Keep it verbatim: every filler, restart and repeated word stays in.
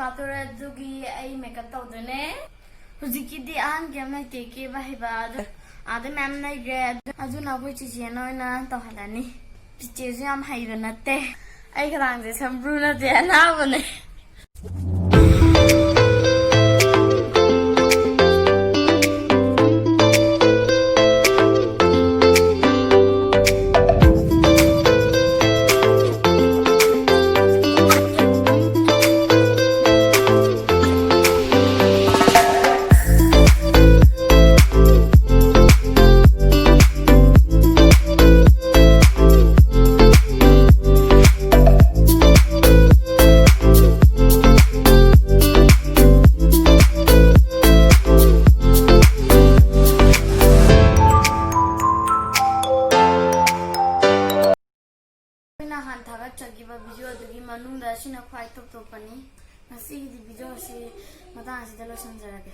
ꯂꯥꯛꯇꯣꯔꯦ, ꯑꯗꯨꯒꯤ ꯑꯩ ꯃꯦꯀꯞ ꯇꯧꯗꯣꯏꯅꯦ꯫ ꯍꯧꯖꯤꯛꯀꯤꯗꯤ ꯑꯍꯥꯟ ꯀꯩꯝ ꯂꯩꯇꯦ ꯀꯦꯕ ꯍꯩꯕ, ꯑꯗꯨ ꯑꯥꯗ ꯃꯌꯥꯝ ꯂꯩꯈ꯭ꯔꯦ꯫ ꯑꯗꯨ-, ꯑꯗꯨꯅ ꯑꯩꯈꯣꯏ ꯆꯤꯆꯦꯅ ꯑꯣꯏꯅ ꯇꯧꯍꯜꯂꯅꯤ꯫ ꯆꯤꯆꯦꯁꯨ ꯌꯥꯝ ꯍꯩꯕ ꯅꯠꯇꯦ꯫ ꯑꯩ ꯈꯗꯥꯡꯁꯦ ꯁꯝꯕ꯭ꯔꯨ ꯅꯠꯇꯦ, ꯑꯅꯥꯕꯅꯦ꯫ ꯑꯩꯈꯣꯏꯅ ꯍꯥꯟꯅ ꯊꯥꯒꯠꯆꯈꯤꯕ ꯚꯤꯗꯤꯑꯣ ꯑꯗꯨꯒꯤ ꯃꯅꯨꯡꯗ ꯑꯁꯤꯅ ꯈ꯭ꯋꯥꯏ ꯇꯣꯞ ꯇꯣꯞꯄꯅꯤ꯫ ꯉꯁꯤꯒꯤꯗꯤ ꯚꯤꯗꯤꯑꯣ ꯑꯁꯤ ꯃꯇꯥꯡ ꯑꯁꯤꯗ ꯂꯣꯏꯁꯤꯟꯖꯔꯒꯦ꯫